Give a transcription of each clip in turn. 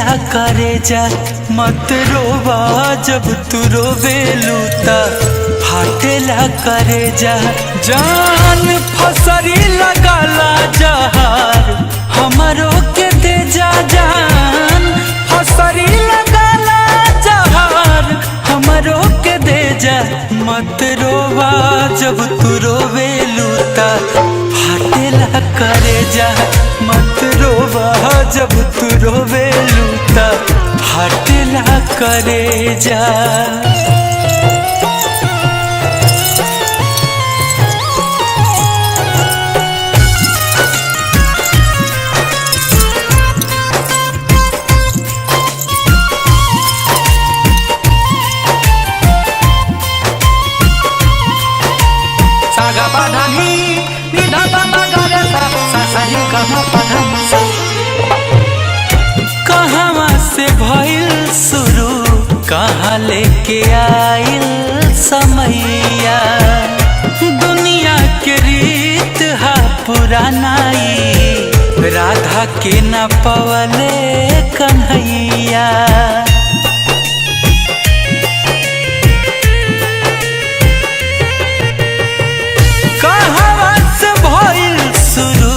फाटेला करे जा मत रोवा जब तू रोवे लूता फाटेला करे जा। जान फसरी लगाला जहार हमरो के दे जा, जान फसरी लगाला जहार हमरो के दे जा। मत रोवा जब तू रोवे लूता फाटेला करे जा, मत रोवा जब तू रोवे लूता फाटेला करे जा। सा गा पा धा नी नी धा पा पा गा रे सा सा सा रे गा मा पा धा मा सा। कहवा से भइल शुरू कहाँ लेके आइल समैया, दुनिया के रीत हा पुरानाई राधा के न पवले कन्हैया। कहवा से भइल शुरू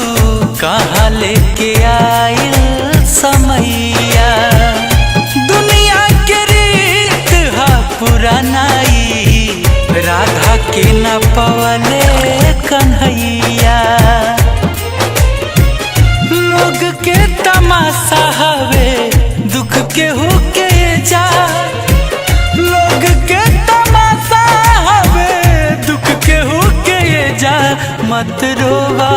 कहाँ लेके आइल समैया, दुनिया के रीत हा पुरानाई राधा के न पवले कन्हैया। लोग के तमाशा हवे दुख के हो के जा, लोग के तमाशा हवे दुख के हो के जा। मत रोवा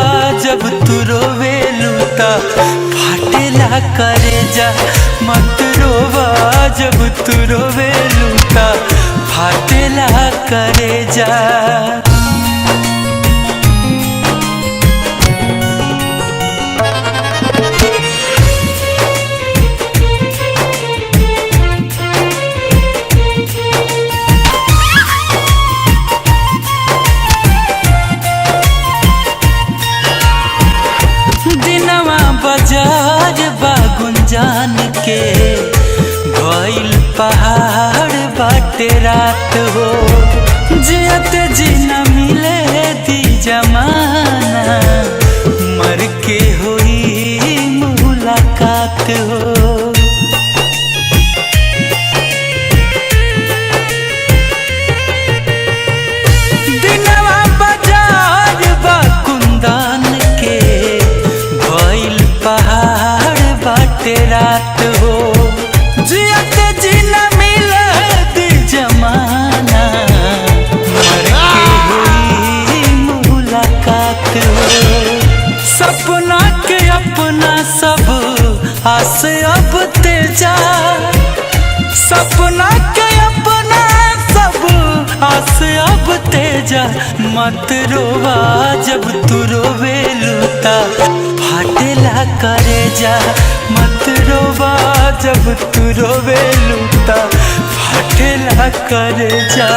जब तू रोवे लूता फाटेला करे जा, मत रोवा जब तू रोवे लूता फाटेला करे जा। दिनवा बाजार बा गुंजान के भइल पहाड़ बाटे रात हो, जियत जी न मिले दी जमाना मर के होई मुलाकात हो। दिनवा बाजार बा कुंदन के भइल पहाड़ बाटे रात हो, जियत जी न मिलत जमाना मर के होई मुलाकात हो। सपना के अपना सब आस अब तेजा, सपना के अपना सब आस अब तेजा। मत रोवा जब तू रोवे लूता फाटेला करे जा, मत रोवा जब तू रोवे लूता फाटेला करे जा।